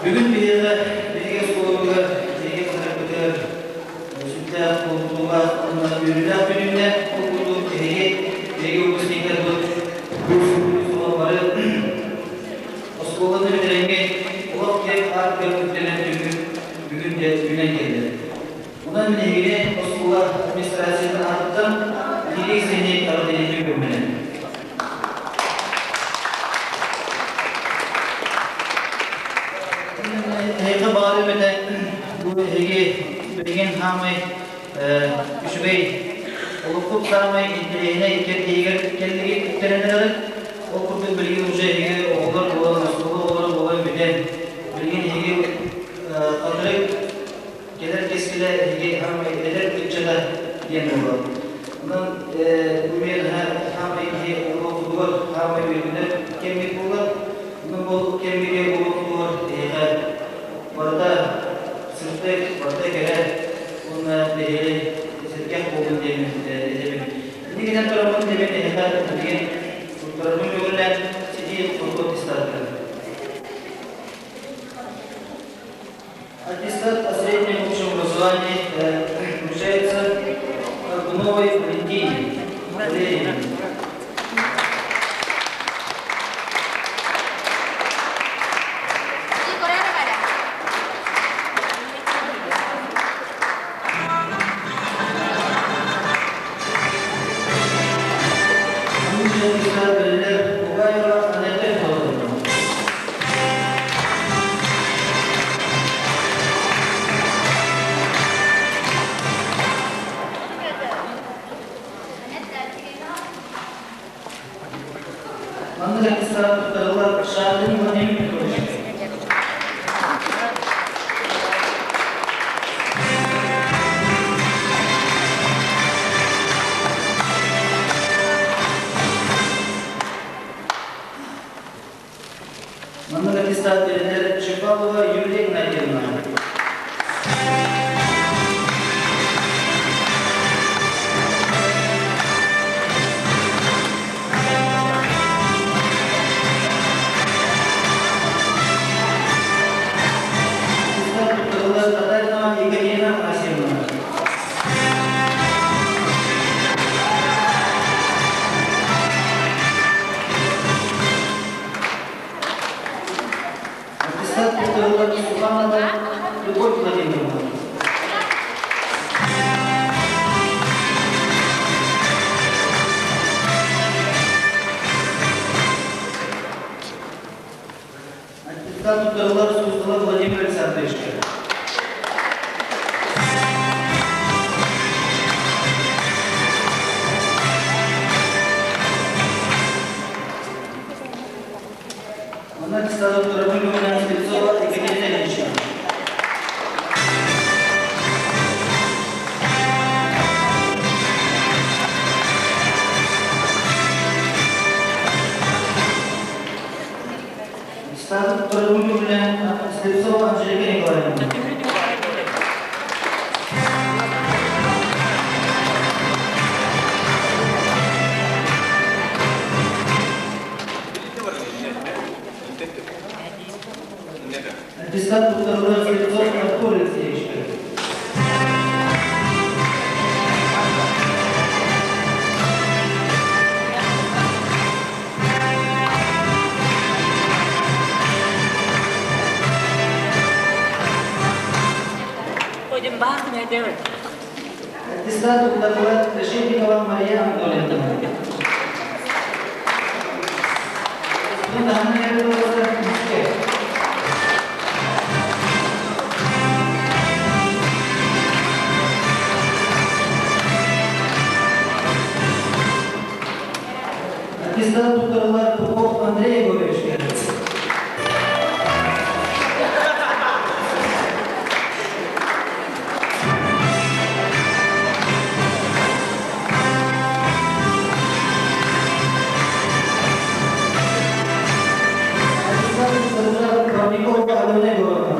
Бүгүн биһиэхэ, биһиги оскуолабытыгар, биһиги хатырыкпытыгар сүрдээх долгутуулаах уонна үөрүүлээх күнүнэ ол курдук биһиги, биһиги выпускниктарбыт бу бары оскуоланы бүтэрэнҥит олох киэҥ аартыгар үктэнэн бүгүн бүгүн дьэ үүнэн кэллэ. Онон биһигини оскуола администрациятын аатыттан Лилия Синий эҕэрдэлиирбин көҥүллэнэн. Эһиэхэ баҕарыам этэ бу эһиги билигин саамай үчүгэй олоххут саамай интэриэһинэй кэрдииһигэр кэллигит үктэнэн эрэҕит. Ол курдук билигин уже эһиги оҕолор буолан, оскуола оҕолоро буолан бүтэн, билигин эһиги хатырык кэлэр кэскилэ эһиги саамай эдэр ыччата диэн буолар. Онон бу мен саамай киһи олохтугар саамай үөрэнэр кэммит буолар. Онон бу кэммигэ олохтугар эһиэхэ барыта сырдык, барыта кэрэ уонна бэһиэлэй сэргэх буоллун диэн этэбин. Инникитэн тураммын диэбин эһиэхэ билигин туттарарбын көҥүллээн ситии хоту аттестаттары. Аттестат о среднем общем образовании вручается Аргуновой Валентине Валерьевне. Маннык биллэр Бугаева Анетта Федоровна. Маннык аттестат туттарыллар Шадрин Владимир Петрович. Маннык аттестат бэриллэр Чепалова Юлия Игнатьевна. Аттестат туттарыллар Татаринова Екатерина Афанасьевна. Аттестат туттарыллар Суханова Любовь Владимировна. Аттестат туттарыллар Суслова Владимир Александровичка. Манна аттестат туттарарбын көмөлөөн Слепцова Екатерина Ильинична. Аттестат туттарарбын көмөлөөн Слепцова Анжелика Николаевна. Аттестат туттарыллар Слепцов Артур Алексеевичка. Аттестат туттарыллар Решетникова Мария Анатольевна. Бу таһынан Аттестат туттарыллар Попов Андрей Егоровичка. Аттестат туттарыллар Парникова Алена Егоровна.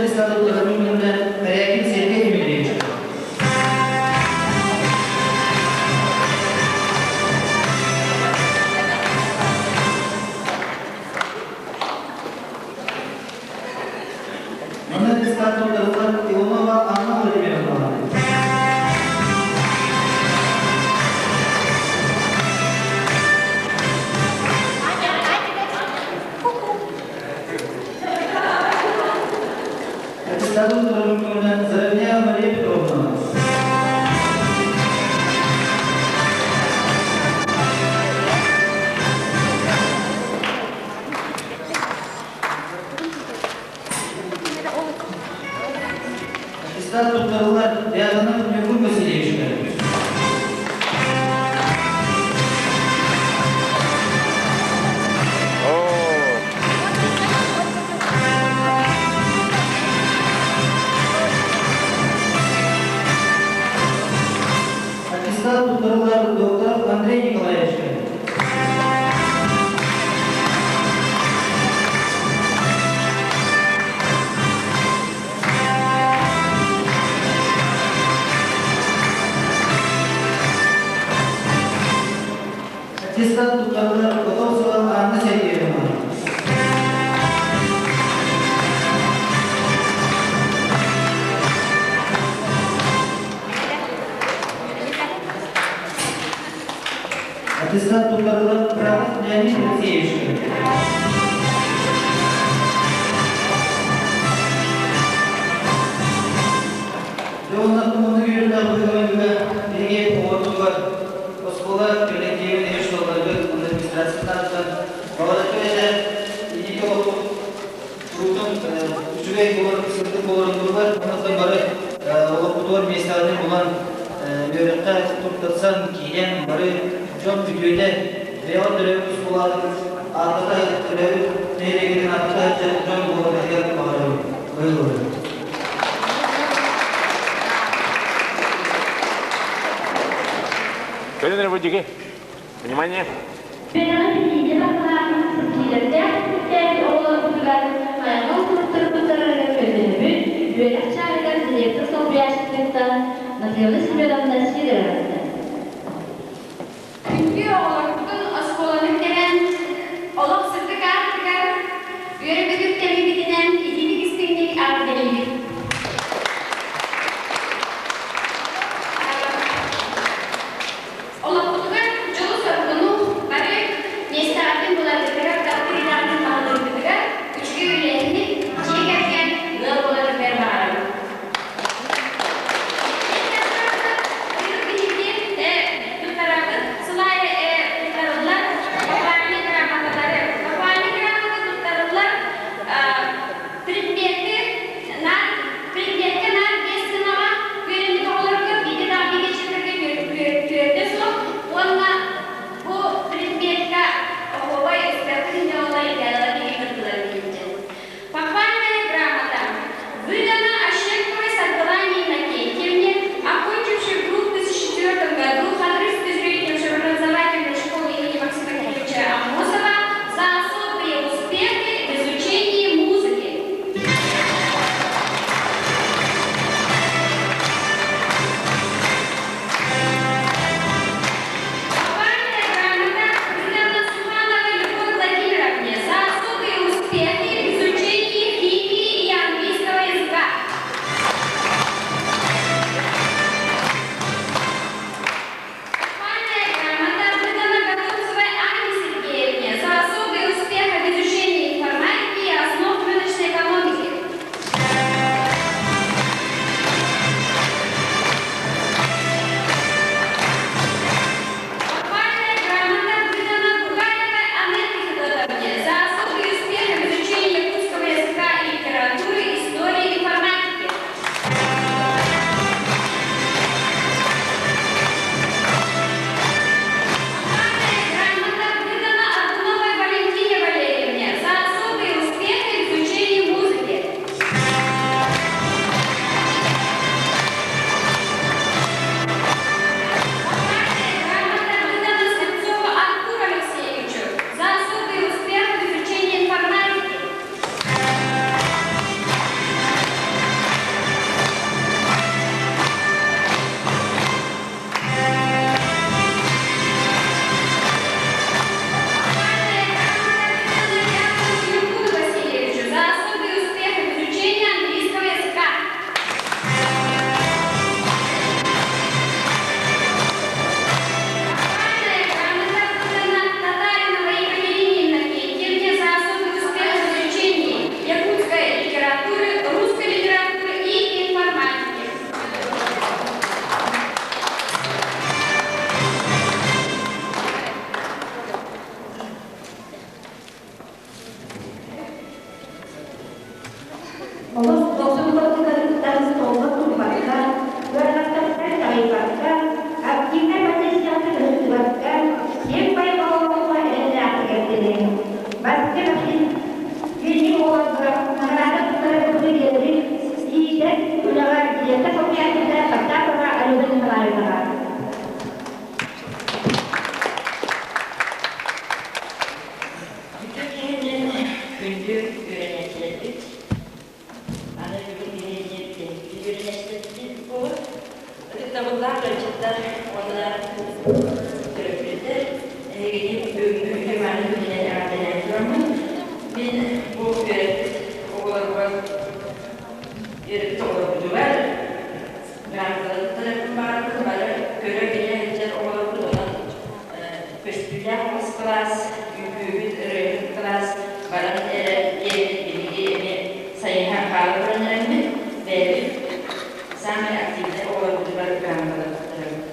аттестаты туттарар Корякин Сергей Дмитриевич. Манна аттестат туттарыллар Иванова Анна Владимировна. Аттестаты туттарар Заровняева Мария Петровна. Аттестат туттарылар Рязанов Ньургун Васильевичка. О, Аттестат туттарылар Докторов Андрей Николаевичка. Аттестат туттарылар Готовцева Анна Сергеевна. Аттестат туттарылар Кравов Леонид Алексеевичка. Дьоннор туманы үөрүүлээх быһыыларга биһиги оҕотугар оскуола коллективин еш суолларыгар администрациятыттан баҕаракка этэ инники олохпут куруутун үчүгэй буолар, сырдык буоларын туһугар, оннуттан бары олохпутугар миэстэҕитин булан үөрэххэ туттарсан киирэн бары дьон үтүөтэ бэйэҕит төрөөбүт оскуолаҕытын ааттата төрөөбүт нэһилиэгитин ааттата дьон буоларгытыгар баҕарабын. Быһыылары. Кэлин работники. Внимание! Үөрэҕи ситиини баҕалаах ситиилэрдээх түмүктээбит оҕолорбутугар хайҕал суруктары туттарарыгар көрдөһөбүт, үөрэх чааһыгар директор солбуйааччытыттан Наталья Семеновна Сидороваттан. Күндү оҕолорбутун оскуоланы бүтэрэн, олох сырдык аартыгар үөрэ-көтө үктэммитинэн итиитик истиҥник эҕэрдэлиибит. Олохпутугар дьолу-соргуну бары миэстэҕитин буларгытыгар, таптыыр идэҕитин баһылыыргытыгар, үчүгэй үлэһит, дьиэ кэргэн, ыал буоларгытыгар баҕарабыт. Биһиги туттарабыт сыл аайы. Үөрэппит оҕолорбутугар грамоталары туттарыахпын баҕарабын. Бары көрө-билэ сылдьар оҕолорбут онон көстүүлээх хос кылаас, үҥкүүһүт, ырыаһыт кылаас баран эрэр диэммит биһиги эмиэ сайыһан хаала туран эрэммит бэйэбит саамай активнай оҕолорбутугар грамоталары туттарабыт.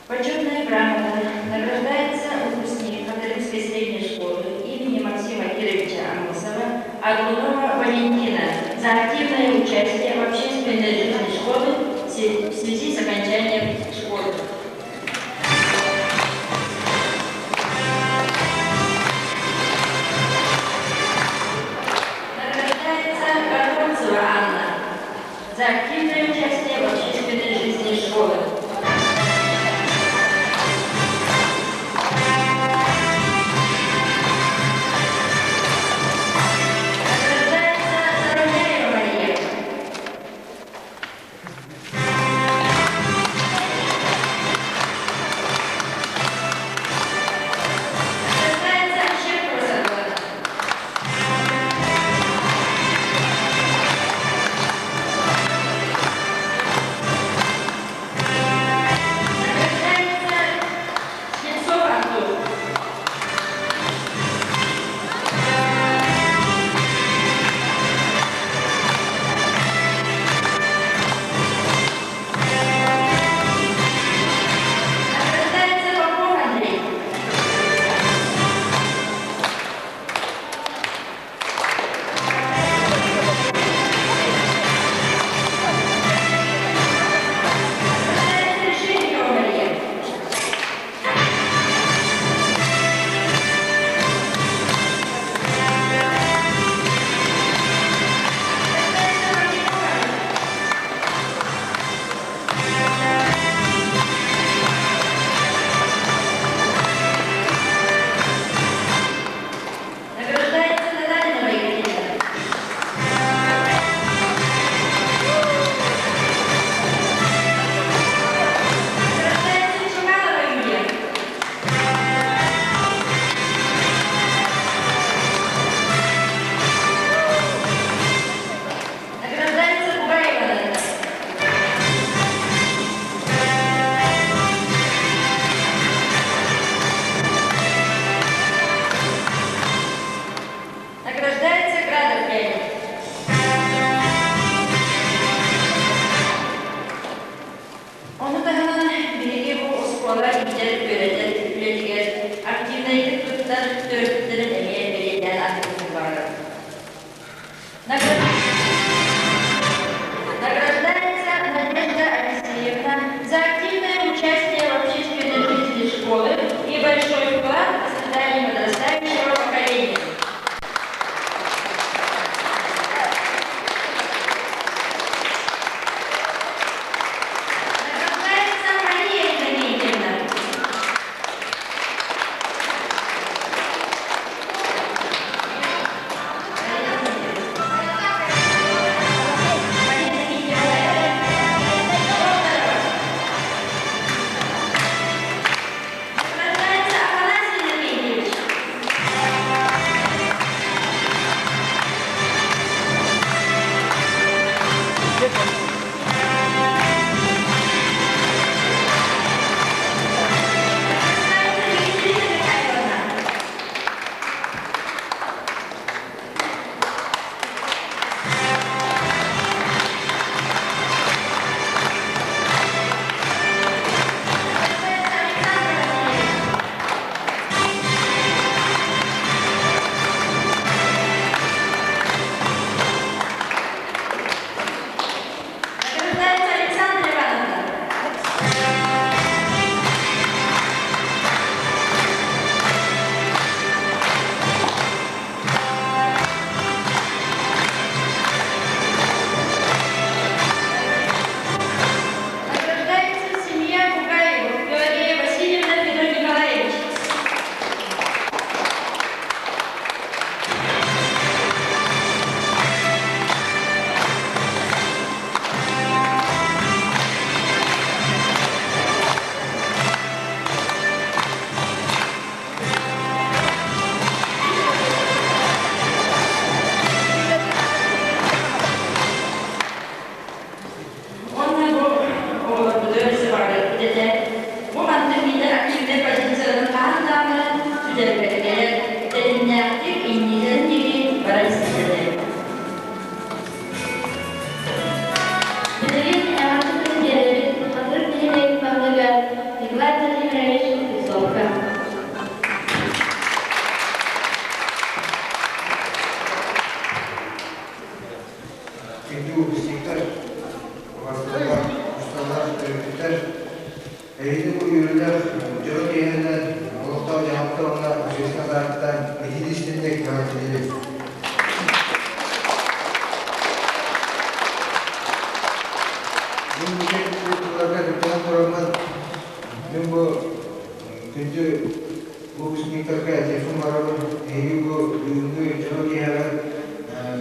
Почетная грамота награждается выпускник Хатырыкской средней школы имени Максима Кировича Амосова Аргунова Валентина за активное участие в общественной жизни школы в связи с окончанием школы. Награждается Горбунцева Анна за активное участие в общественной жизни школы. Награждается Заровняева Мария. Награждается Ощепкова Светлана. Награждается Швецов Антон. Награждается Попов Андрей. Награждается Решетникова Мария. Награждается Мартьянова Анна. Награждается Наталья Екатерина. Награждается Чекалова Юлия. Награждается Бугаева Наталья. Награждается Градов Леонид. Ону таһынан биһиги бу оскуола иитэр-үөрэтэр үлэтигэр активнайдык кыттар төрөппүттэрин эмиэ бэлиэтээн ааттыахпын баҕарабын. Награждается Надежда Алексеевна за активное участие в общественной жизни школы и большой вклад в воспитание подрастающего поколения. Награждается Мария Иннокентьевна. Мария Иннокентьевна Федорова. Награждается Афанасий Иннокентьевич. Награждается Екатерина Михайловна. Награждается Александр Васильевич. Күндү выпускниктар, убастыылар, усталар, төрөппүттэр, эһиги бу үөрүүлээх дьоро киэһэнэн олохтоох дьаһалта уонна общественнай ааттаан итиини истинник эҕэрдэлиибит. Мин бүтүн тылларга кыттыһан тураммын, мин бу күндү выпускниктарга этиэхпин баҕарабын, эһиги бу бүгүҥҥү дьоро киэһэҕэ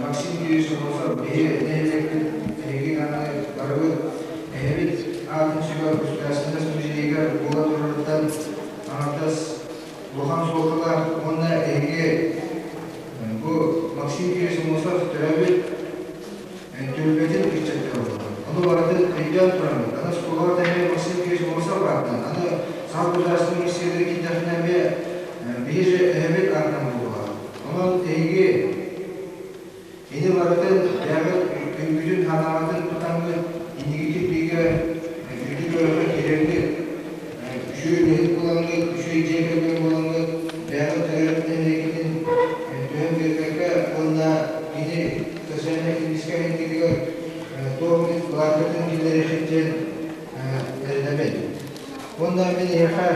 Максим Юрьевич Аммосов биһи нэһилиэкпит эһиги даҕаны барыбыт эһэбит аатын сүгэр государственность музейыгар буола турарыттан аҥардас улахан суолталаах уонна эһиги бу Максим Юрьевич Аммосов төрөөбүт түөлбэтин ыччаттара буолар. Ону барытын өйдөөн тураммыт, аны оскуолаҕа да эмиэ Максим Юрьевич Аммосов аатынан, аны Саха государственный университетыгар киирдэхпинэ эмиэ биһи же эһэбит аатынан буолуоҕа. Онон эһиги ини барытын бэйэҕит өйгүтүн санааҕытын тутаҥҥыт инники кирбиигэ үрдүк үөрэххэ киирэҥҥит, үчүгэй үлэһит буолаҥҥыт, үчүгэй дьиэ кэргэн буолаҥҥыт, бэйэҕит төрөөбүт нэһилиэккитин түһэн биэрбэккэ уонна кини социальнай-экономическай эйгэтигэр туох эмит былааннарын киллэриэххит диэн эрэнэбин. Уонна мин эһиэхэ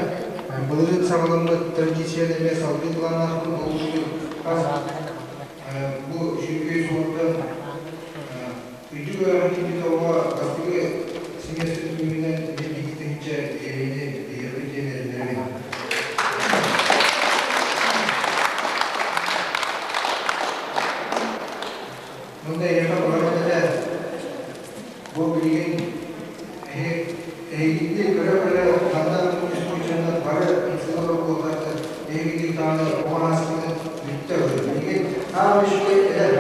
былырыын саҕаламмыт традицияны эмиэ салгыы былааннаахпын ол курдук хас бу үчүгэй суолтан үрдүк үөрэҕин киирбит оҕо бастакы семестр түмүгүнэн мин 2 тыһыынча биэриини биэриэхпит диэн эрэнэбин. Мында эйиэхэ баҕарабын этэ бу билигин эһигитини көрө-көрө ханна мунньустубуччаннар бары инсулар буолбаттар эһигини даҕаны оҕо ааспытын бүттэ билигин аан үчүгэй эдэр.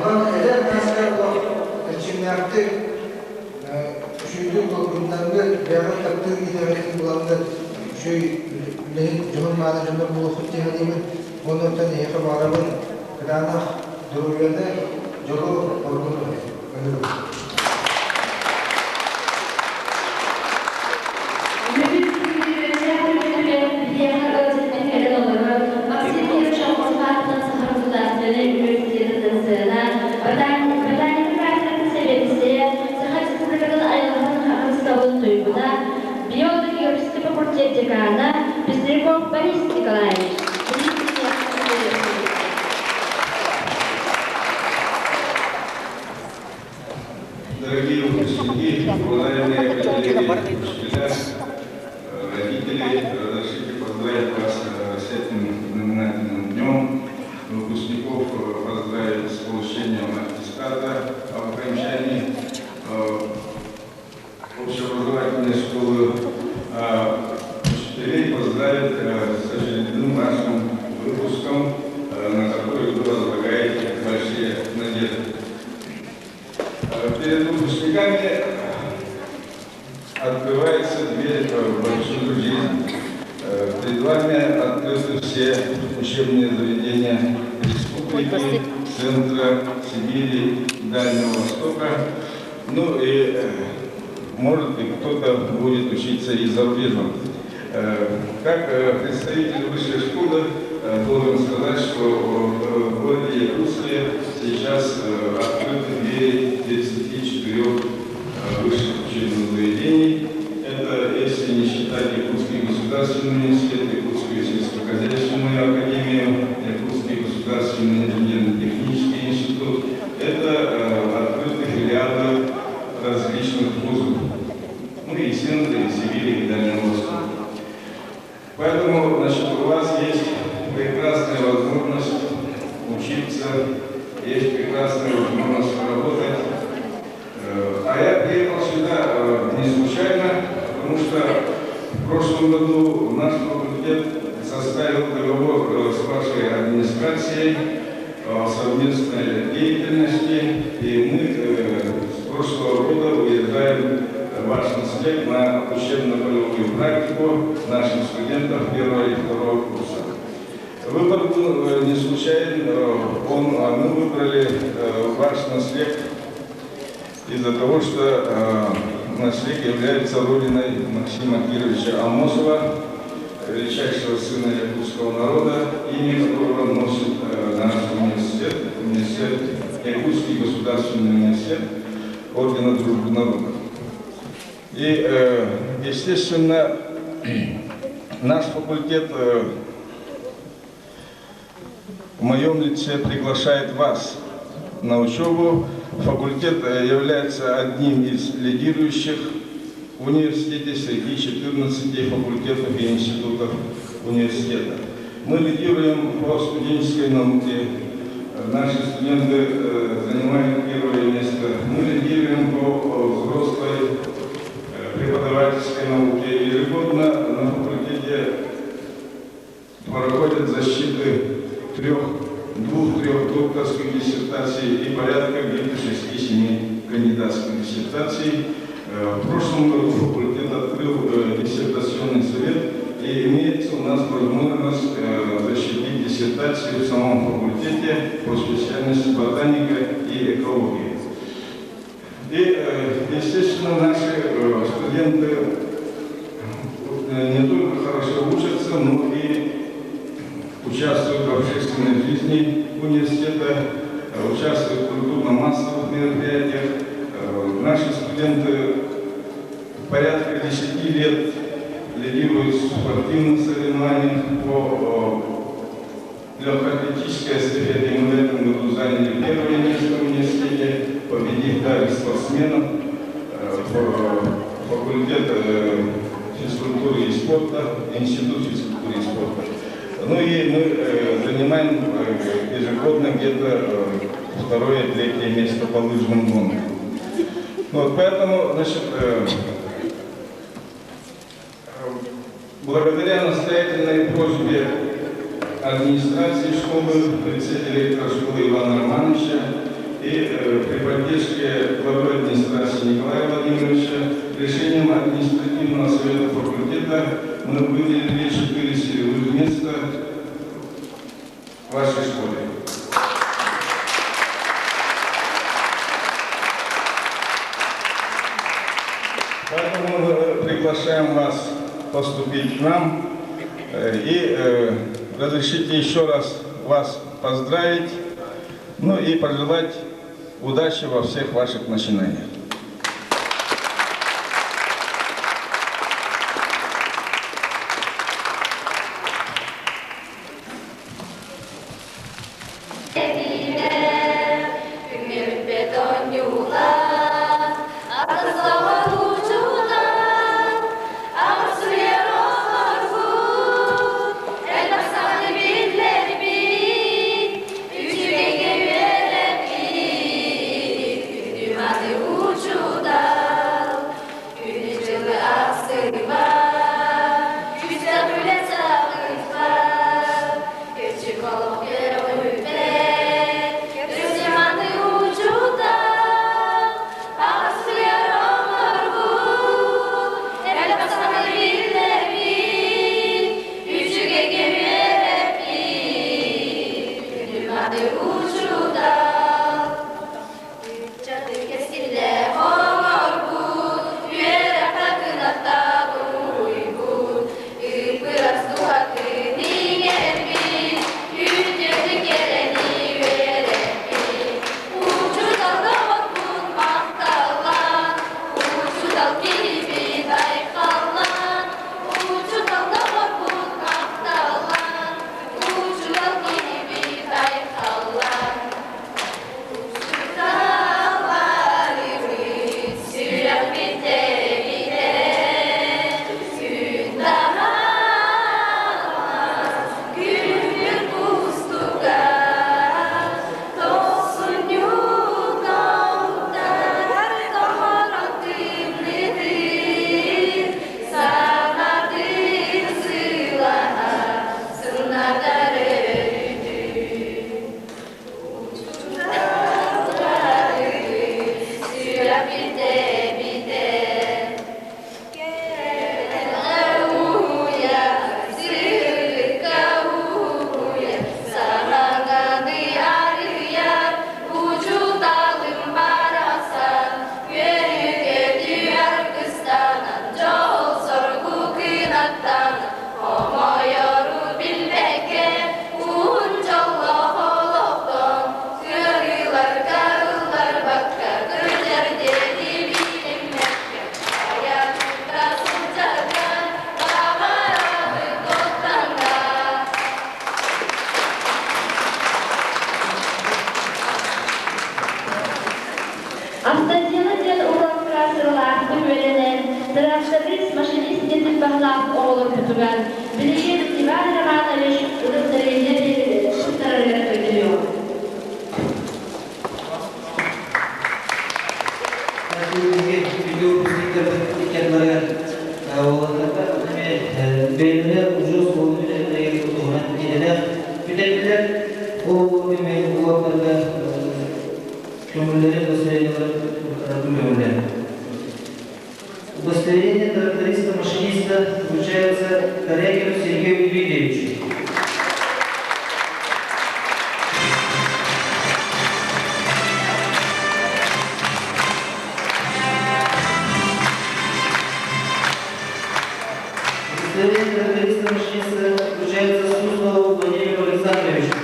Онон эдэр наскар олох эрчимнээхтик үчүгэйдик толкуйдаҥҥыт, бэйэҕит таптыыр идэҕитин булаҥҥыт, үчүгэй үлэһит дьоһун-мааны дьоннор буолуоххут дии саныыбын. Уонна оттон эһиэхэ баҕарабын кытаанах доруобуйаны, дьолу, оргуну. Максим Кирович Аммосов Саха государственнай университетын сыана, ботаника кафедратын сэбиэдиссэйэ, Саха Республикатын айылҕатын харыстабылын туйгуна, биологический факультет декана Пестряков Борис Николаевич. Дорогие выпускники, уважаемые коллеги, учителя, родители, разрешите поздравить вас с этим знаменательным днем. Выпускников поздравить с получением аттестата об окончании общеобразовательной школы, а учителей поздравить с очередным нашим выпуском, на который вы возлагаете большие надежды. Перед выпускниками открывается дверь в большую жизнь. Перед вами открыты все учебные заведения республики, центра, Сибири, Дальнего Востока. Ну и, может быть, кто-то будет учиться и за рубежом. Как представитель высшей школы должен сказать, что в городе Якутске сейчас открыты двери 34 высших учебных заведений. Это если не считать Якутский государственный университет, Якутскую сельскохозяйственную академию, Якутский государственный инженерно-технический институт. Это открыты филиалы различных вузов. Ну и центра, и Сибири, и Дальнего Востока. Поэтому, значит, у вас есть прекрасная возможность учиться, есть прекрасная возможность работать. А я приехал сюда не случайно, потому что в прошлом году наш факультет составил договор с вашей администрацией о совместной деятельности, и мы с прошлого года уезжаем в ваш наслед на учебно-полевую практику наших студентов первого и второго курса. Выбор был не случайен, мы выбрали ваш наслед из-за того, что Наслег является родиной Максима Кировича Аммосова, величайшего сына якутского народа, имя которого носит наш университет, университет Якутский государственный университет Ордена Дружбы Народов. И, естественно, наш факультет в моем лице приглашает вас на учебу. Факультет является одним из лидирующих в университете среди 14 факультетов и институтов университета. Мы лидируем по студенческой науке. Наши студенты занимают первое место. Мы лидируем по взрослой преподавательской науке. Ежегодно на факультете проходят защиты трех, двух-трех докторских диссертаций и порядка где-то 6-7 кандидатских диссертаций. В прошлом году факультет открыл диссертационный совет, и имеется у нас возможность защитить диссертацию в самом факультете по специальности ботаника и экология. И, естественно, наши студенты не только хорошо учатся, но и участвуют в общественной жизни университета, участвуют в культурно-массовых мероприятиях. Наши студенты порядка 10 лет лидируют в спортивных соревнованиях по легкоатлетической эстафете. Мы в этом году заняли первое место в университете, победив также спортсменов факультет физкультуры и спорта, институт физкультуры и спорта. Ну и мы занимаем ежегодно где-то второе-третье место по лыжным гонкам. Вот, поэтому, значит, благодаря настоятельной просьбе администрации школы, в лице директора школы Ивана Романовича и при поддержке главы администрации Николая Владимировича, решением административного совета факультета мы выделили 4 целевых места в вашей школе. Поэтому мы приглашаем вас поступить к нам и разрешите еще раз вас поздравить, ну и пожелать удачи во всех ваших начинаниях. Uçuda. Автодело диэн уруокка сыралаахтык үөрэнэн, тракторист-машинист идэтин баһылаабыт оҕолорбутугар билигин Иван Романович удостоверение туттарарыгар көрдөрүөҕүм. Бэйэлэрэ удьуос уолу үлэлэригэр туһунан идэлээх бүтэрдилэр. Ол эмиэ уолаттарга көҥүллэри удостоверениелары көҥүллэр. Удостоверение тракториста-машиниста вручается Корягину Сергею Дмитриевичу. Удостоверение тракториста-машиниста вручается Суслову Владимиру Александровичу.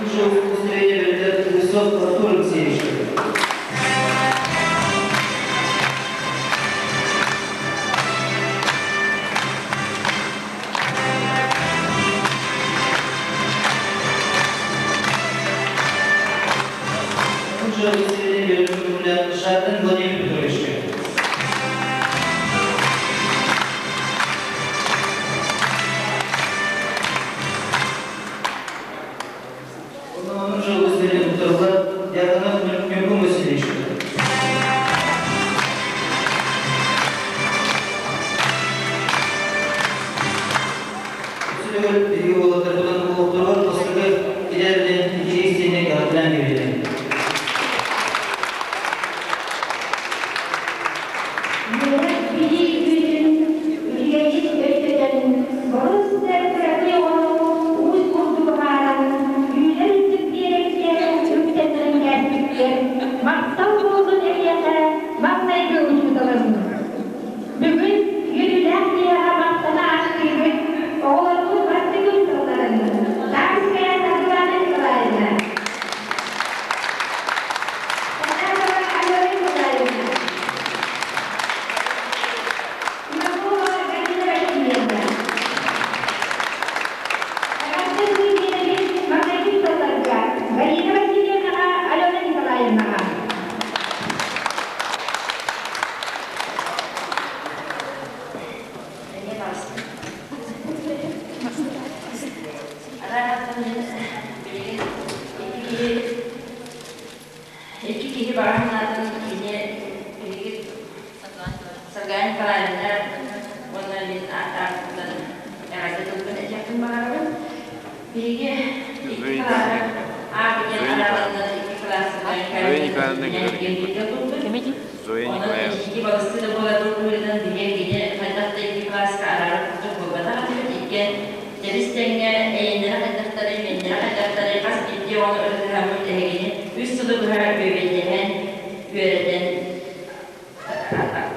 Лучшее удостоверение берет Лысов Артур Алексеевич. Лучшее удостоверение берет Шатин Владимир Петрович. Онон удостоверение туттарыллар Дьяконов Ньургун Васильевич. Үсүлүгэр биһиги уолаттарбытын олохторугар бастакы идэлэринэн итирик сиэнэ эҕэрдэлээн биэриэҕиҥ. Үөрэх билии үтүөтүн, үчүгэйдик өйдөтөн, борус да кыракый оҕону уус курдук уһааран, үүнэр үрдүк биэрэккэ үктэннэрэн кээспиккэр махтал буоллун эһиэхэ маҥнайгы учууталым. Бүгүн үөрүүлээх киэһэҕэ махтана ааттыыбыт оҕолорбут бастакы учууталларын Тарская Саргылана Николаевна, Татарова Алена Николаевна, Иванова Галина Васильевна, Эҕэрдэ биэрэбит маҥнайгы учууталларга Галина Васильевнаҕа, Алена Николаевнаҕа. Эмиэ баҕастын. Арааттан мин билигин икки киһи икки киһи баҕа санаатын кини биһиги Саргана Николаевна уонна мин ааттаахпыттан эҕэрдэ тылбын этиэхпин баҕарабын. Биһиги икки Зоя кылааһы А диэн Зоя арааланнан икки кылаас Зоя Николаевна бииргэ булбут. Зоя Онон Николаевна. икки балысты да буолар быһыытынан биһиги хайдах да икки кылааска араарар курдук буолбатах этибит. Иккиэн тэбис тэҥҥэ эйэннэрэ хайдахтарый, мэннэрэ хайдахтарый, хас биирдии оҕону ырытыһаммыт эһигини үс сылы быһа бүөбэйдэһэн, үөрэтэн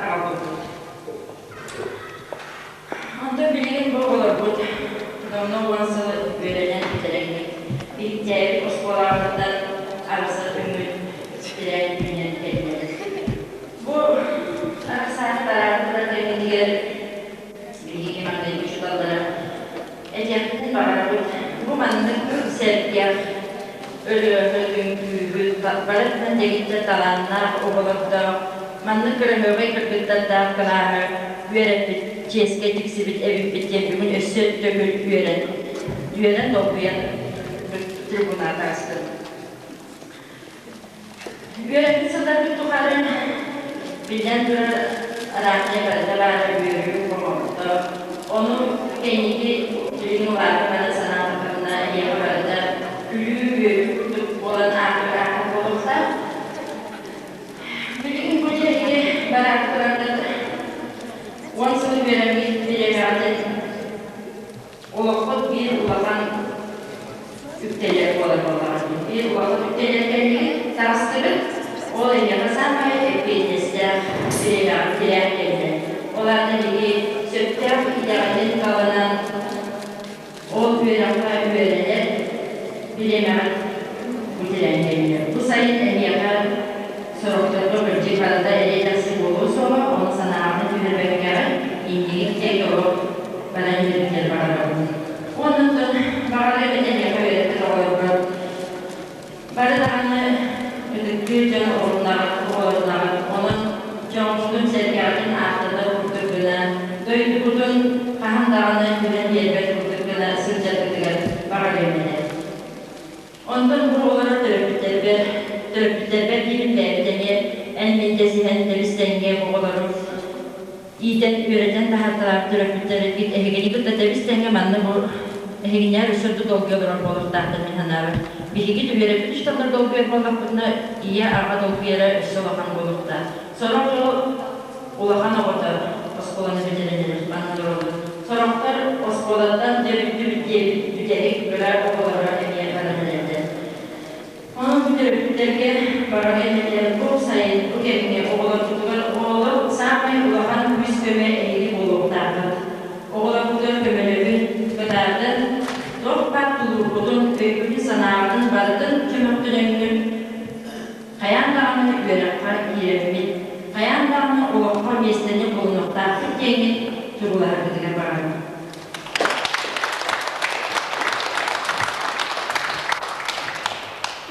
аҕалбыппыт. Онтон билигин бу оҕолорбут давно уон сыл үөрэнэн бүтэрэммит, биһиктээбит оскуолаҕытыттан арахсар күммүт тирээн үүнэн кэллэ. Бу арахсааны бараары турар кэммитигэр биһиги маҥнайгы учууталлара этиэхпитин баҕарабыт. Бу маннык сэргэх, өлүөхүт, үҥкүүһүт, барытынан дэгиттэр талааннаах оҕолордоох, маннык кыраһыабай кыргыттардаах кылааһы үөрэппит, чиэскэ тиксибит эбиппит диэн бүгүн өссө төгүл үөрэн, үөрэн долгуйан трибунаҕа таҕыстым. Үөрэппит сылларбыт тухары биллэн турар араатынай барыта баара үөрүү, хомолто. Ону кэнники билигин улаатан санаатахпына эйиэхэ барыта күлүү, үөрүү курдук буолан аахыр-аахыр буолуохтаах. Билигин бу дьиэһиги бараары тураргыт 10 сыл үөрэммит бириэмэҕитин олоххут биир улахан үктэлэр буолар буоллаҕа. Биир улахан үктэлэр кэннигит таҕыстыгыт, ол эйиэхэ саамай эппиэтинэстээх бириэмэҕит тирээн кэллэ. Ол аата биһиги сөптөөх идэҕитин талынан ол үөрэххэ үөрэнэр бириэмэҕит бу тирээн кэллэ. Бу сайын эһиэхэ сорохторго кырдьык барыта эриэ-дэхси буолуо суоҕа, ону санааҕытын түһэрбэккэҕит, иннигит диэки олох баран иһэрбитигэр баҕарабын. гына сылдьаргытыгар баҕарыам этэ. Онтон бу олорор төрөппүттэрбэр, төрөппүттэрбэр диибин бэйэбит эмиэ эн-мин дэсиһэн тэбис-тэҥҥэ оҕолору иитэн, үөрэтэн таһаарталаабыт төрөппүттэргит эһигини кытта тэбис-тэҥҥэ манна бу эһигинээр өссө ордук долгуйа олорор буолуохтаахтар мин санаабар. Биһиги үөрэппит учууталлар долгуйар буоллахпытына, ийэ-аҕа долгуйара өссө улахан буолуохтаах. Сорох дьол улахан оҕото оскуоланы бүтэрэн эрэр, манна олороллор. Сорохтор оскуолаттан дьэ бүттүбүт диэбит бүтэһик кыра оҕолоро эмиэ баран эрэллэр. Онон бу төрөппүттэргэ барар кэмнэригэр бу сайын бу кэмҥэ оҕолорбутугар оҕолор саамай улахан күүс-көмө эһиги буолуохтааххыт. Оҕолорбутугар көмөлөһүн, кытаатын, туох баар тулуургутун, өйгүтүн-санааҕытын барытын чөмөхтөнөҥҥүт хайаан даҕаны үөрэххэ киирэммит, хайаан даҕаны олоххо миэстэни булунуохтаахпыт диэҥҥит туруулаһаргытыгар баҕарабын.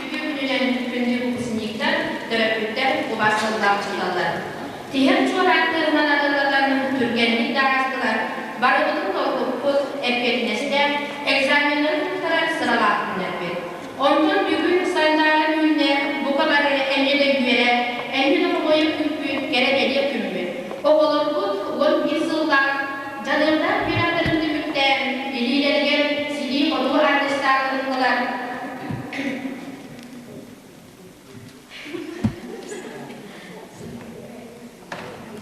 Үтүө күнүнэн күндү выпускниктар, төрөппүттэр, убаастабыллаах учууталлар! Тиһэх чуораан арыллатан түргэнник да аастылар, барыбытын долгуппут, эппиэтинэстээх, экзаменнары туттарар сыралаах күннэрбит. Онтон бүгүн Сандаара үүннэ, бука бары эмиэ да үөрэ, эмиэ да хомойо күүппүт кэрэ бэлиэ күммүт. Оҕолорбут 11 сыллаах дьаныардаах үөрэхтэрин түмүктээн, илиилэригэр силии-хотуу артыыстаах ыллылар.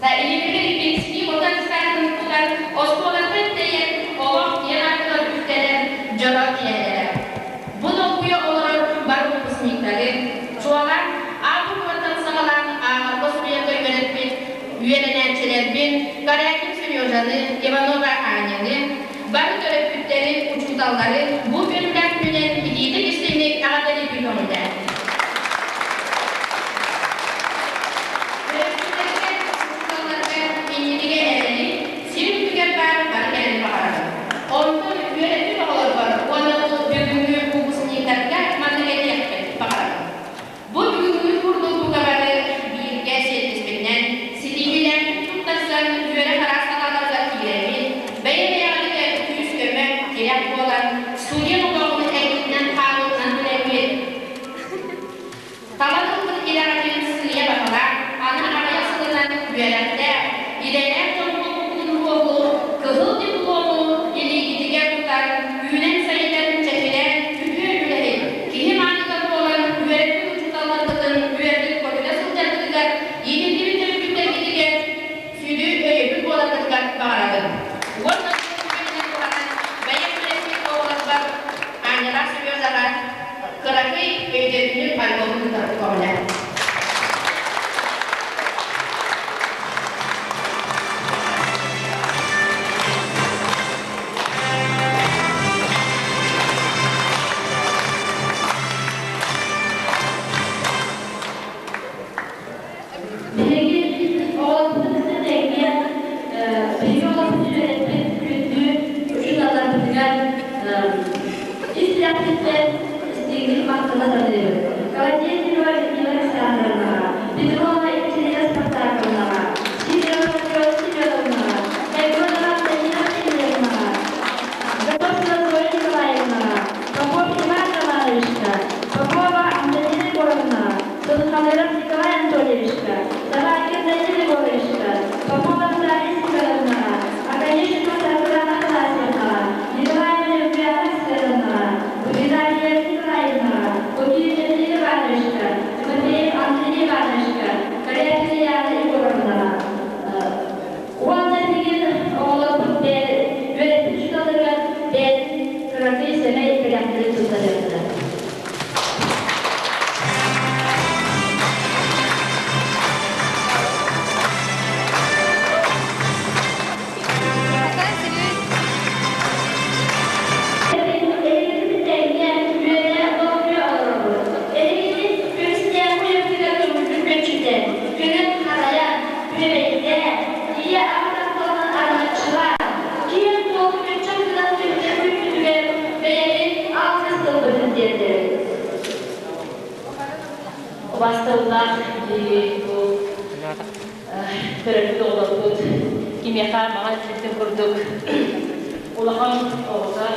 Да, илиилэригэр силии-хотуу артыыстаах ыллылар, оскуолаттан тэйэн, олох киэҥ аартыгар үктэнэн, дьоро киэһэлэрэ. Бу долгуйа олорор бары выпускниктары, чуолаан А букваттан саҕалаан ааҕарга суруйарга үөрэппит үөрэнээччилэрбин Корякин Сережаны, Иванова Аняны, бары төрөппүттэри, учууталлары бу үөрүүлээх күнүнэн итиитик истиҥник эҕэрдэлиирбин көҥүллээн. Төрөппүттэргэ, учууталларга инникигэ эрэли, сир үрдүгэр баар бары кэрэни баҕарабын. Онтон үөрэппит оҕолорбор уонна бу бүгүҥҥү выпускниктарга маннык этиэхпин баҕарабын. Бу бүгүҥҥү курдук бука бары бииргэ сиэттиспитинэн, ситиһиилээхтик туттарсан, үөрэх араас салааларыгар киирэммит, бэйэ-бэйэҕитигэр күүс-көмө, тирэх буолан, студент олоҕун эйгэтинэн-хаалыытынан билэммит, Талан ылбыт идэҕитин сыыйа баһылаан, аны аҕыйах сылынан үөрэхтээх, идэлээх дьон буолбуккутун туоһулуур кыһыл диплому илиигитигэр тутан, үүнэн-сайдан, чэчирээн, үтүө үлэһит, киһи мааныта буолан үөрэппит учууталларгытын үөрдүк-көтүтэ сылдьаргытыгар, иитиллибит төрөппүттэргитигэр сүдү өйөбүл буоларгытыгар баҕарабын. Уонна түгэнинэн туһанан, бэйэм үөрэппит оҕолорбор Анялаах Сережаҕа кыракый өйдөбүнньүк альбомун ыытарбыт көҕүлээн. Биһиги оҕолорбутун кытта тэҥҥэ биһиги оҕолорбутун үөрэппит күндү учууталларбытыгар ис сүрэхпиттэн истиҥник махтана саныыбыт. Колодезникова Людмила Александровнаҕа, Петрова Екатерина Спартаковнаҕа, Сидорова Матрена Семеновнаҕа, Егорова Антонина Васильевнаҕа, Готовцева Зоя Николаевнаҕа, Попов Иван Романовичка, Попова Антонина Егоровнаҕа, Сулханыров Николай Анатольевичка, Собакин Данил Егоровичка, Попова Наталья Семеновнаҕа, Оконешникова Саргылана Афанасьевнаҕа, Николаева Нюргуяна Северовнаҕа, Виталия Николаевнаҕа, Лукин Андрей Ивановичка, Тимофеев Андрей Ивановичка, Корякина Яна Егоровнаҕа уонна билигин оҕолорбут үөрэппит учууталларыгар бэйэтин кыракый сэмэй бэлэхтэри туттарыахтара. Убаастабыллаах бу төрөппүт оҕолорбут кимиэхэ маҕан сиртэн курдук улахан оҕото.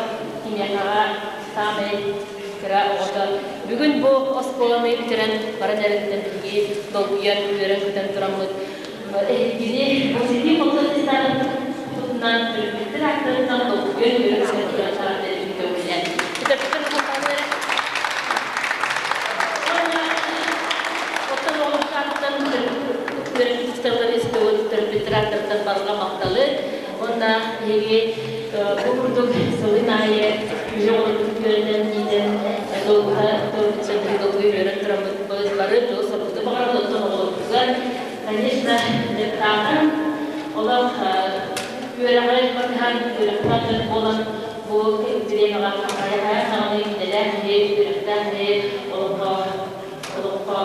кыра оҕото бүгүн бу оскуоланы бүтэрэн баран эрэриттэн биһиги долгуйан, үөрэн-көтөн тураммыт эһигини бу ситии хотун тутунан төрөппүттэр ааттарыттан долгуйан, үөрэн-көтөн туран эҕэрдэлэрин көҥүллээн. Төрөппүттэр улаханнары уонна оттон оҕолордоохтон үөрэппит истэбит төрөппүттэр ааттарыттан барҕа махталы уонна биһиги бу курдук сылын аайы үһү оҕолорбутун үөрэтэн иитэн долгуһа долгуйа үөрэн тураммыт бары дьол соргуту баҕарабыт оттон оҕолорбутугар конечно дьарыктааҕын олох үөрэҕи батыһан үөрэхтээх дьон буолан бу бириэмэҕэ хайаһайа даҕаны идэлээх киһи үөрэхтээх киһи олоххо олоххо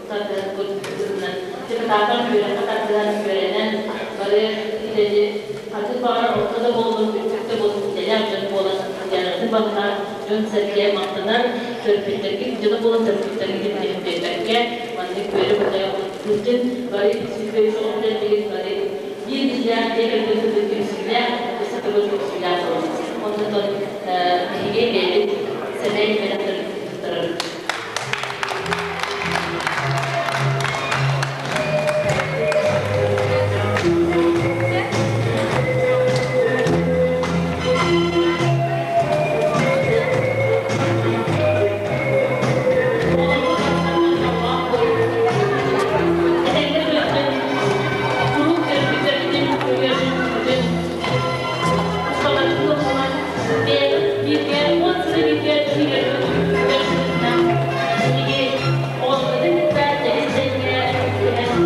тардыһарбыт быһыытынан депутаттар үөрэххэ тардыһан үөрэнэн бары идэни ханнык баҕарар орто да буоллун үрдүк да буоллун идэлээх дьон буолан дьарыгын баһылаан дьон-сэргэ махтанар төрөппүттэргит дьоно буолан төрөппүттэргитин билин биэрбэккэ маннык үөрэ-көтө сылдьын бары сүрбэ оҕо бары биир биллээх дьиэ кэргэн кытта түмсүүлээх өссө төгүл түмсүүлээх буолун. Онтон биһиги бэйэбит сэмэй бэлэхтэрин туттарабыт. Куруук төрөппүттэрбитин өйөөбүт бэйэбит бииргэ 10 сыл бииргэ биһиги оҕолорбутун кытта тэбис-тэҥҥэ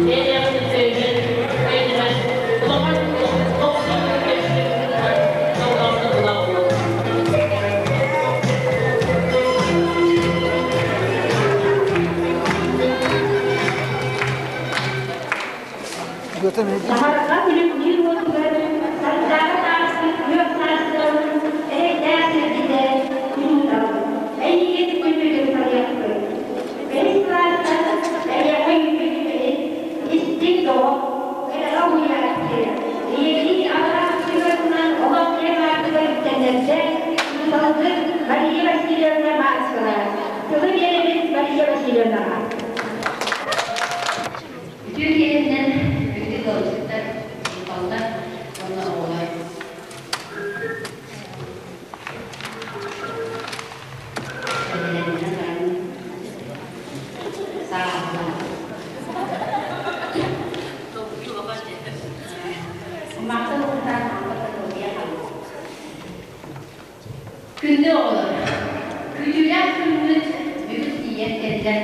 бэйэ-бэйэбитин өйөһөн, өйдөһөн, улахан охсуу көрсүбүтүнэн дьоллоохтук улааппыт. Саһарҕа күлүмнүүр уотугар сандаара тааспыт күөх саастарын эрэйдээх сиргитэ учуутал, эйигин күндүтүк саныахпыт. Бэһис кылаастан эйиэхэ үүммүт истиҥ доҕор, кэрэҕэ уһуйааччы, ийэлии аҕа сыһыанынан олох киэҥ аартыгар үктэннэрдэ учууталгыт Мария Васильевна Марцева. Тылы биэрэбин Мария Васильевнаҕа. Үтүө киэһэнэн күндү ыалдьыттар, учууталлар уонна оҕолор. Бэлэмнэнэн баран сааһылаан. Махтал уһутаан Күндү оҕолор, күүтүүлээх күммүт бүгүн тиийэн кэллэ.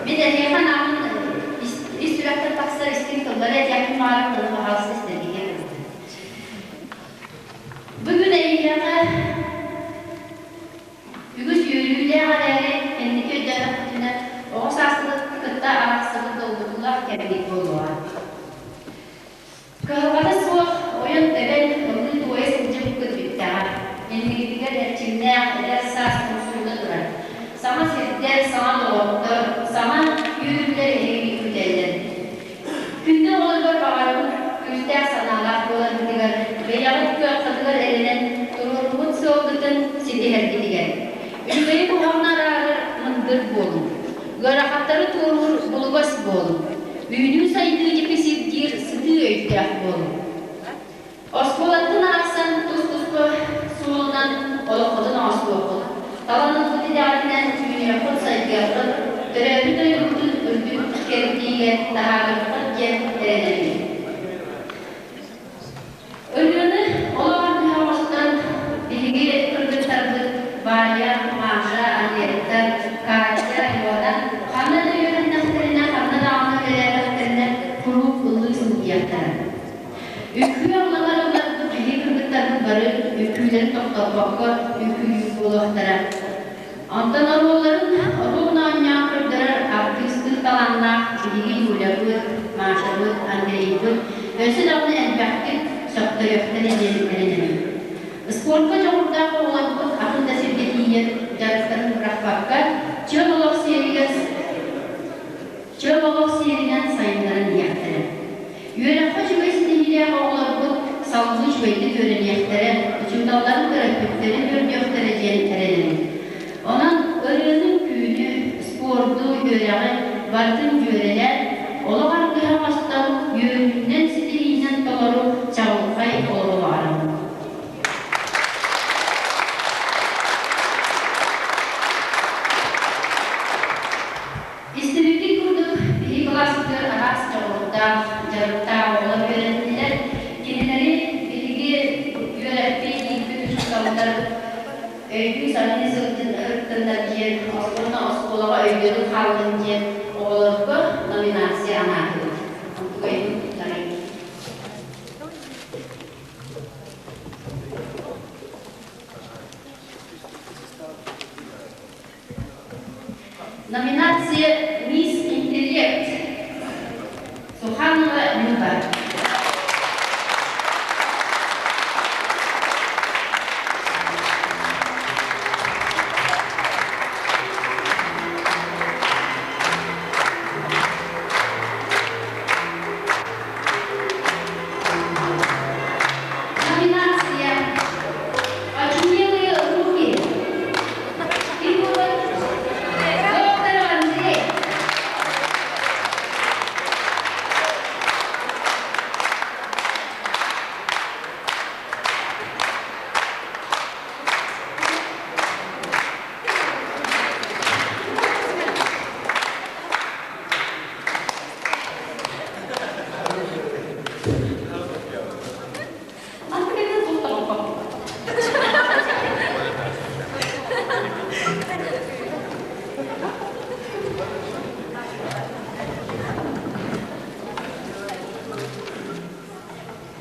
Мин эһиэхэ анааммын ис сүрэхтэн тахсар истиҥ тыллары этиэхпин баҕарар тылы баҕаласта истэргитиэ Бүгүн эйиэхэ үгүс үөрүүлээх эрээри кэнники өйдөөтөхпүтүнэ оҕо сааспытын кытта арахсыбыт долгутуулаах кэммит буолуоҕа. Кыһалҕата суох ойон-тэбэн, ыллыы-туойа сылдьыбыккыт бүттэҕэ. Иннигитигэр эрчимнээх эдэр саас умсуута турар. Саҥа сирдэр, саҥа доҕоттор, саҥа үөрүүлэр эһигини күүтэллэр. Күндү оҕолорбор баҕарабын күүстээх санаалаах буоларгытыгар, бэйэҕит кыаххытыгар эрэнэн туруорбут сыалгытын ситиһэргитигэр. Үчүгэйи куһаҕаны араарар мындыр буолуҥ. Ыарахаттары туоруур булугас буолуҥ. Үүнүү-сайдыы диэки сирдиир сытыы өйдөөх буолуҥ. Оскуолаттан арахсан тус-туспа суолунан олоххутун оҥостуоххут. Талан ылбыт идэҕитинэн үүнүөххүт-сайдыаххыт, төрөөбүт дойдугутун үрдүк кэрдиигэ таһаарыаххыт диэн эрэнэбин. Ырыаны олох аргыһа оҥостон биһиги кыргыттарбыт Варя, Маша, Анетта, Катя, Алена ханна да үөрэннэхтэринэ, ханна даҕаны үлэлээтэхтэринэ куруук ыллыы сылдьыахтара. Үҥкүү ылланар ылларбыт биһиги кыргыттарбыт бары үҥкүүлэрин тохтоппокко үҥкүүлүүр буолуохтара. Онтон оруолларын оруолун оонньоон көрдөрөр артыыстыы талааннаах биһиги Юлябыт, Машабыт, Андрейбыт өссө даҕаны элбэхтик сөхтөрүөхтэрэ диэн эрэнэбин. Спортка дьоҕурдаах оҕолорбут атын да сиргэ тиийэн дьарыктарын бырахпакка, чөл олох сиэригэр чөл олох сиэринэн сайыннаран иһиэхтэрэ. Үөрэххэ үчүгэй ситиһиилээх оҕолорбут. үчүгэйдик үөрэниэхтэрэ, учууталларын төрөппүттэрин үөрдүөхтэрэ диэн эрэнэбин. Онон ырыаны, үҥкүүнү, спорду, үөрэҕи барытын дьүөрэлээн, олох аргыһа оҥостон, үөрүүнэн, ситиһиинэн толору чаҕылхай олоҕу баҕарабын. Истибиппит курдук, биһиги кылааспытыгар араас дьоҕурдаах, дьарыктаах оҕолор үөрэннилэр. Кинилэри биһиги үөрэппит, ииппит учууталлар өйдүү-саныы сырыттыннар диэн, уонна оскуолаҕа өйдөнөн хааллын диэн оҕолорго номинация анаатыбыт. Онтукайбын туттарыым. Номинация «Мисс Интеллект» Суханова Люба. Номинация «Очумелые руки». Доктор Андрей.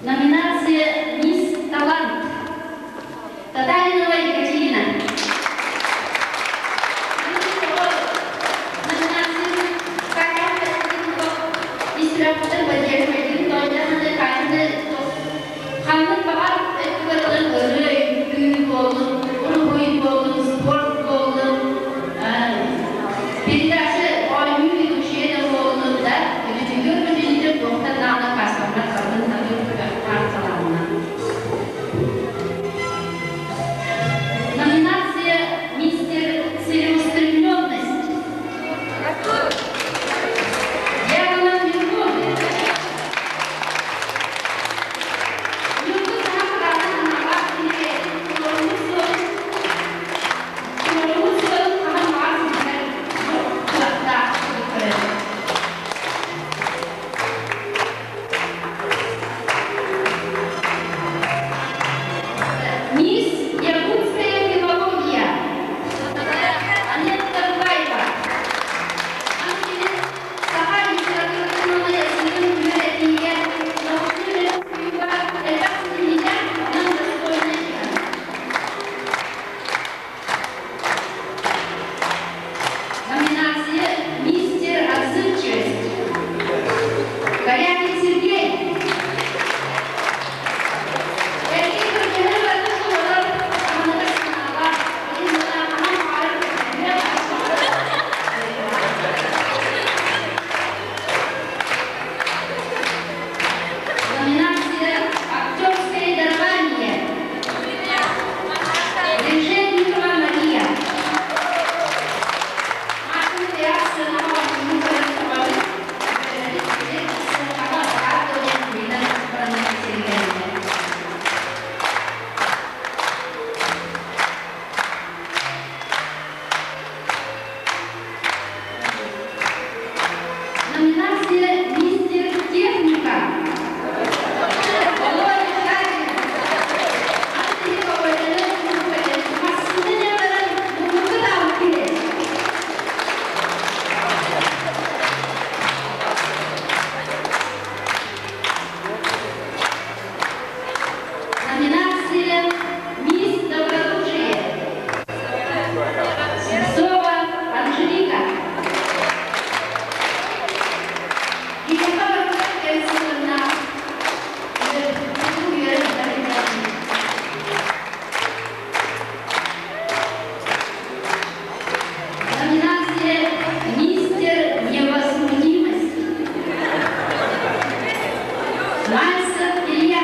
Номинация «Мисс Талант». Татаринова Екатерина. Ханнык баҕар өттүгэр ылын ырыа, үҥкүү буоллун, уруһуй буоллун, спорт буоллун, передача оонньуу ведущая да буоллун да, бүтүннүү бүтүннүү туохтан даҕаны аккаастаммат барытын татыр кыахтаах талааннаах. Номинация «Мистер Целеустремленность». Дьяконов Ньургун. Ньургун саха кытаанах санаалаах киһи туруоруммут суолун туруоруммут суолун хаһан баҕар ситиһэр кыахтаах курдук көрөбүн. Мисс Якутская филология. Анетта Ругаева. Саха литературатын уонна языгын үөрэтиигэ, научнай үлэни суруйууга элбэх ситиһиилээх онон достойнай киһи. Номинация «Мистер Отзывчивость». Корякин Сергей. Эркин кыргыһы барыта суолар аһыныгас санаалаах, хаһан баҕарар Номинация «Актерское дарование». Решетникова Мария. Номинация «Мистер Техника». Володя Хабин. Номинация «Мисс Добродушие». Сова Анжелика. Киһиэхэ барытыгар кэм сыһыаннаах Номинация «Мистер Невозмутимость». Мальцев Илья.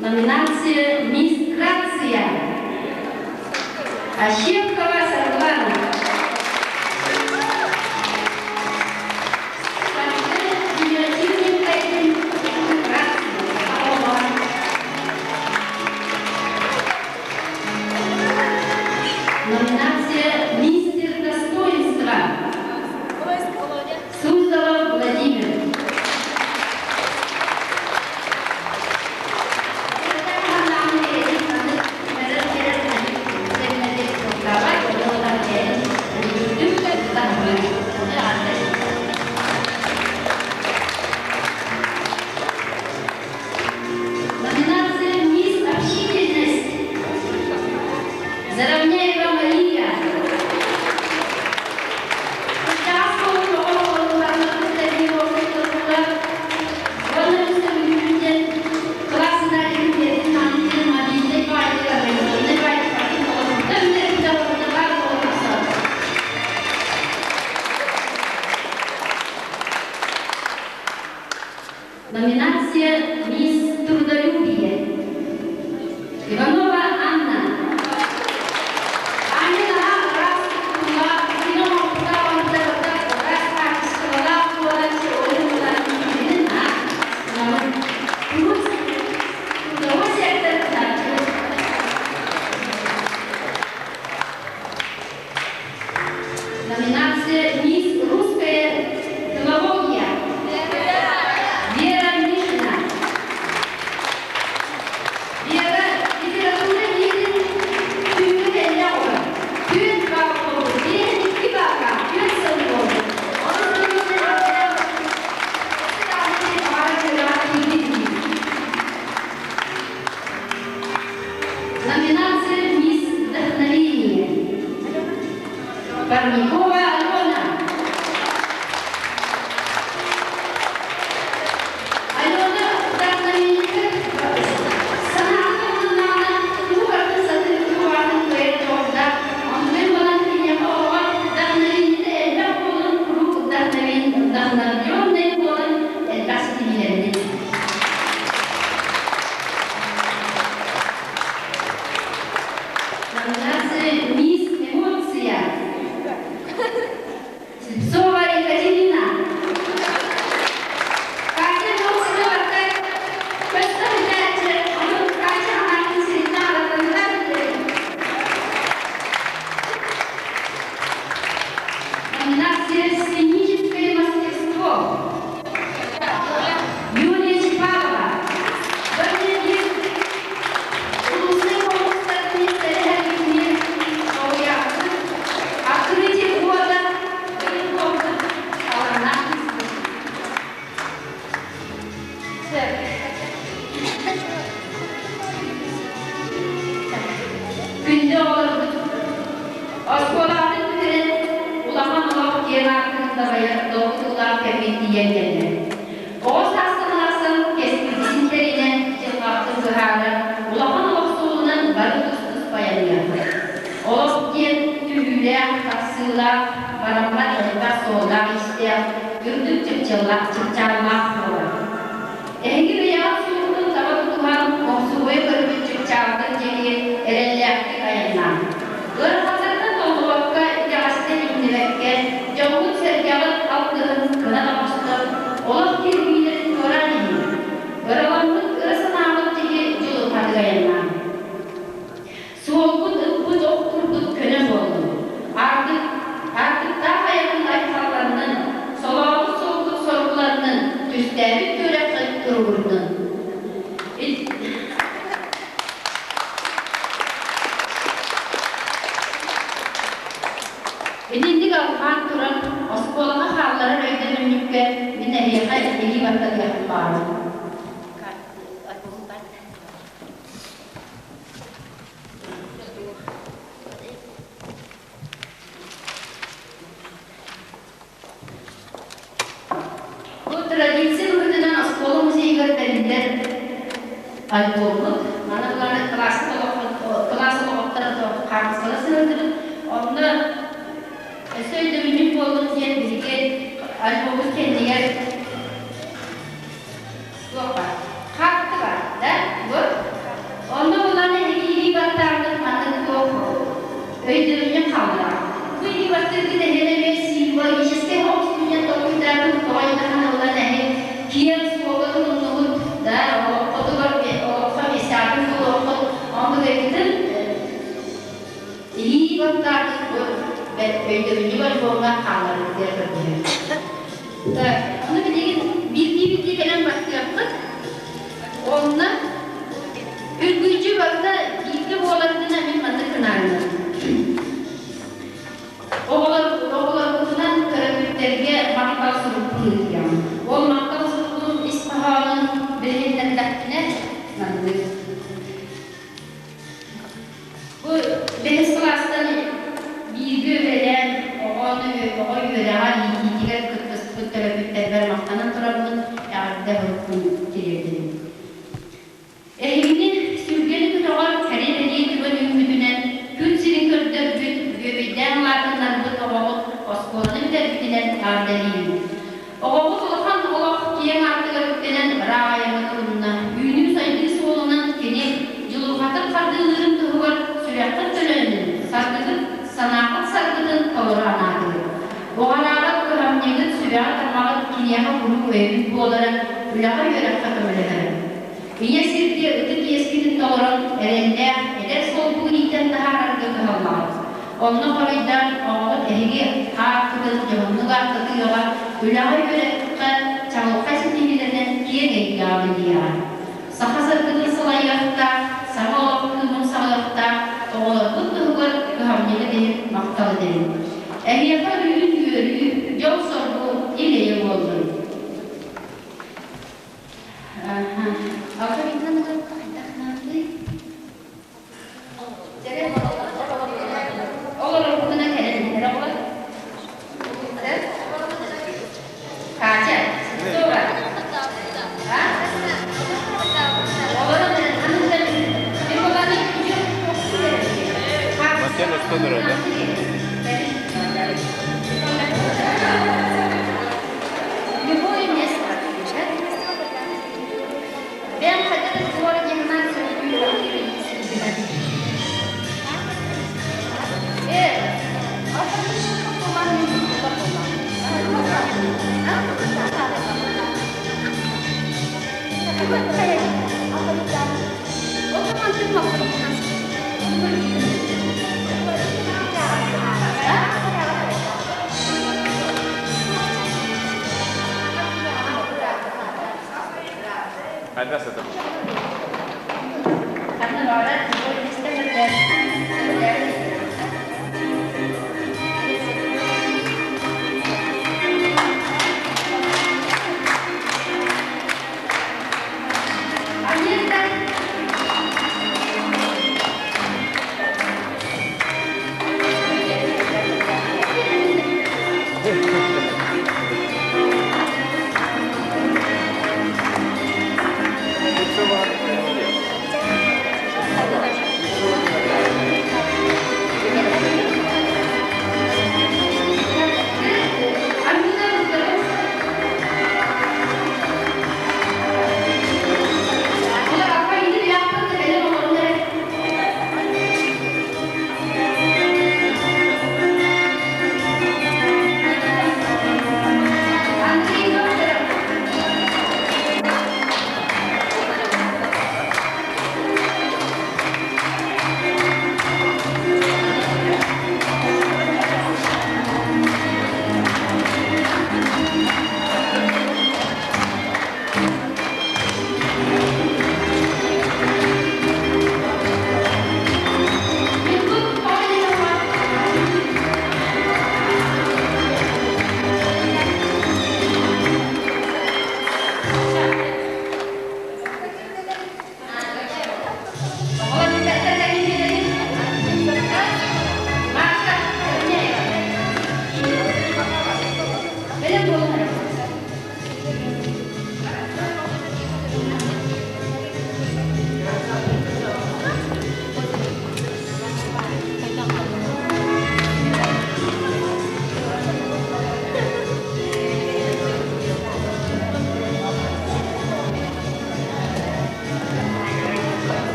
Номинация «Мисс Грация». Ощепкова Саргылана. Номинация «Мистер Достоинства». Суздалов Владимир. Номинация «Мисс Общительность». Заровняева Мария. Номинация «Мисс Трудолюбие». Иванова Анна. Номинация «Мисс Русская филология». Вера Мишина. Вера литература биирин түүҥҥү кэннэ оҕо. Түүн баҕа биир икки баҕа, түөрт сыл буолбут. Номинация «Мисс Вдохновение». Парникова Алена. Алена вдохновение санаатын тугу сатыы тугу кыайар дьоҕурдаах. Онтун балан киниэхэ оҕоҕо вдохновениетэ элбэх буолан, куруук вдохновенный буолан элбэх ситиһиилэринэн. Номинация «Мисс Эмоция». Слепцова Екатерина. Катя Носова көстө ону Катя анаатын сиринэ аратанынан. Номинация «Сценическое мастерство». Юлия Чепалова. Открытие года. Күндү оҕолорбут, оскуолаҕытын бүтэрэн, улахан олох киэҥ аартыгын дабайар долгутуулаах кэмҥит тиийэн кэллэ. Оҕо саастан арахсан кэскилбитин тэринэн, дьылҕабытын быһаарар улахан олох суолунан бары тус-туспа айанныахпыт. Олох диэн түһүүлээх, тахсыылаах, бараммат элбэх суоллаах-иистээх, үрдүк чыпчыллаах, чыпчааллаах буолар. Эһиги бэйэҕит суолгутун таба тутуһан, охсуһуйа көрбүт чыпчаалгыт диэки эрэллээхтик айаннааҥ. Ыарахаттартан толлубакка, итэҕэстэн иҥнибэккэ, дьоҥҥут-сэргэҕит алгыһын кынат оҥостон, олох кирбиилэрин туораан иһиҥ. Ыраламмыт ыра санаабыт диэки дьулурҕатык айаннааҥ. Суолгут ыппыт ох курдук көнө буоллун. Ардык, ардыктаах айаҕын айхалланнын, солообут суолгут соргуланнын, түстээбит түөрэххит туругурдун. Итинник алҕаан туран, оскуолаҕа хаалларар өйдөбүнньүккэ мин эһиэхэ илии баттатыахпын баҕарабын. Бу традиция быһыытынан оскуола музейыгар бэриллэр альбоммут. Маны булан кылаас олоҕуттан хаартыскалар сыһыардыбыт. Онно өссө өйдөбүнньүк буоллун диэн биһиги альбоммут кэннигэр туох бар? Хаартыка бар, да? Вот. Өйдөбүнньүк хааллаҕа. Бу илии-баттыыргыт эһиэнэ эмиэ символическай соҕус түнньэн толкуйдаатым, тоҕо диэтэххинэ ылан эһи киэҥ суолга туруннугут да, олоххутугар олоххо миэстэҕитин булуоххут, онтукайгытын илии баттаатык бу өйдөбүнньүк альбомҥа хаалларбытыгар көрдөһөбүт. Так, ону билигин биирдии-биирдии кэлэн баттыаххыт. Онно үргүлдьү барыта бииргэ буолар гына мин маннык гынаарынным. Оҕолор, оҕолорбутунан төрөппүттэргэ махтал сурукпун ыытыам. Ол махтал суругун ис хоһоонун билиһиннэрдэхпинэ маннык. Бу бэһис кылаастан бииргэ үлэлээн оҕону оҕо үөрэҕэр иитиитигэр кыттыспыт төрөппүттэрбэр махтанан тураммын эҕэрдэ сурукпун тириэрдим. Эһигини сүргэни көтөҕөр кэрэ бэлиэ түгэн үүммүтүнэн күн сирин көрдөрбүт, бүөбэйдээн улаатыннарбыт оҕоҕут оскуоланы бүтэрбитинэн эҕэрдэлиибин. Оҕоҕут улахан олох киэҥ аартыгар үктэнэн ыраах айаҥҥа турунна. Үүнүү-сайдыы суолунан кини дьулурҕатык хардыылыырын туһугар сүрэххит төлөнүн, саргытын, санаахыт саргытын толору анаатыгыт. Уҕараабат кыһамньыгыт, сүрэҕит-амаҕыт киниэхэ куруук өйөбүл буолара, үлэҕэ-үөрэххэ көмөлөһөрө. Ийэ сиргэ ытык иэскитин толорон, эрэллээх, эдэр суолгун иитэн таһаарарга кыһаллаҕыт. Онно хоруйдаан, оҕоҕут эһиги ааккытын дьоһуннук ааттатыаҕа, үлэҕэ-үөрэххэ чаҕылхай ситиһиилэринэн киэҥ эйгэҕэ билиэҕэ. Саха саргытын салайыахтаах, саҥа олох кыымын саҕалыахтаах оҕолорбут туһугар кыһамньыгыт иһин махтал этэбин. Эһиэхэ өрүүн үөрүү, дьол-соргу, ил-эйэ буоллун. Алфавитынан хайдах наадый? Олорорбутунан кэлэн иһэр оҕолор. Катя, Сова. А? Олорон Мантен устун ырыта. Любое место. Бэйэм хайдах разговора диэхинэн сөбүлүүр Хайдах сытар?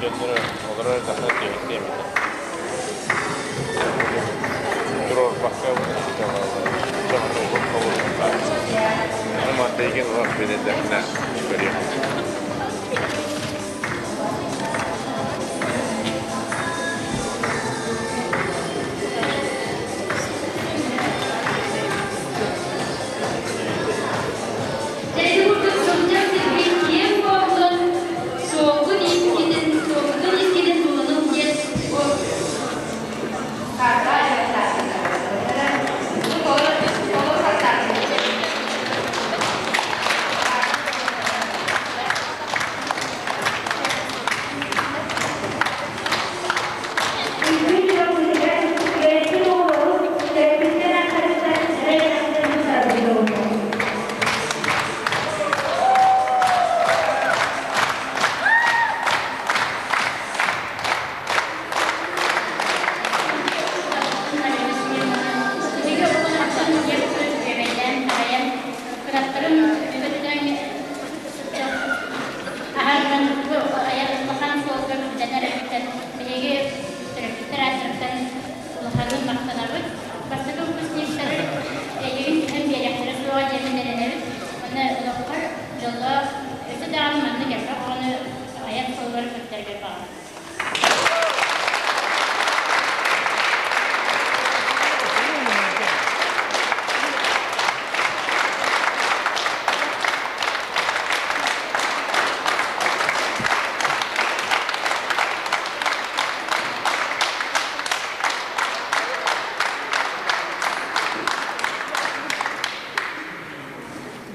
Дьоннору олорор тахса түһүктүө эбитэ. Туруорбакка Аны мантайгын олох билэллэринэ көрүөх. Эти курдук сылдьар сиргин киэҥ буоллун, суолгун искитин, суолгутун искитин булунуҥ диэн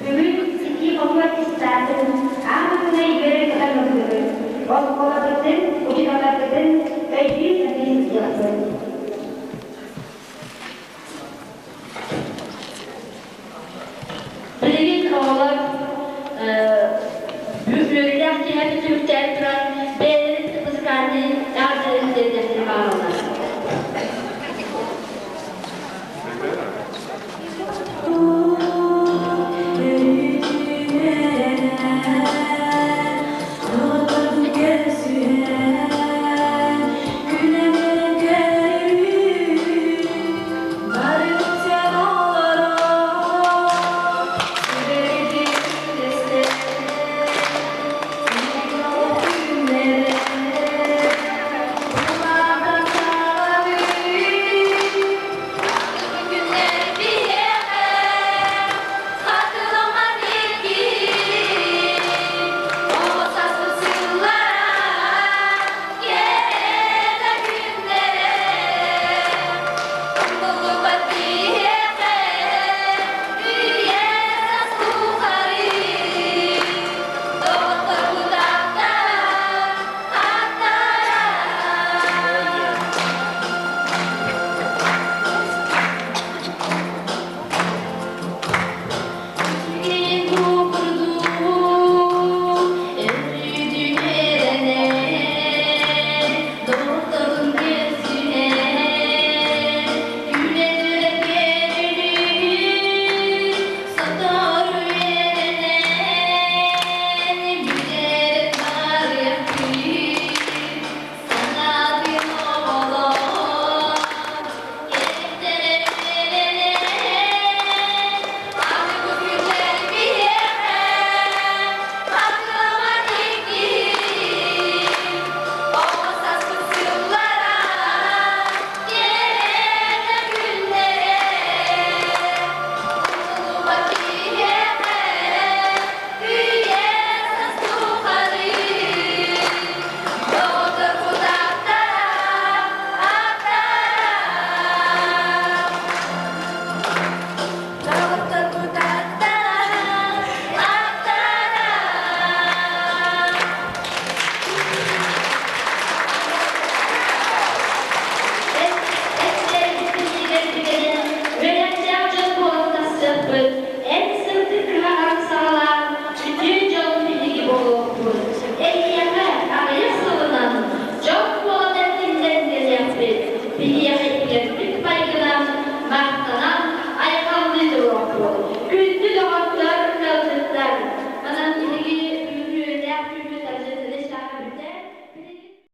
Бүгүн ситии хотугар аттестатын аан маҥнай үөрэ-көтө ыллыбыт, оскуолабытын, учууталларбытын өйдүү-саныы сылдьыахпыт. Билигин оҕолор үөрүүлээх киэһэни түмүктээн туран.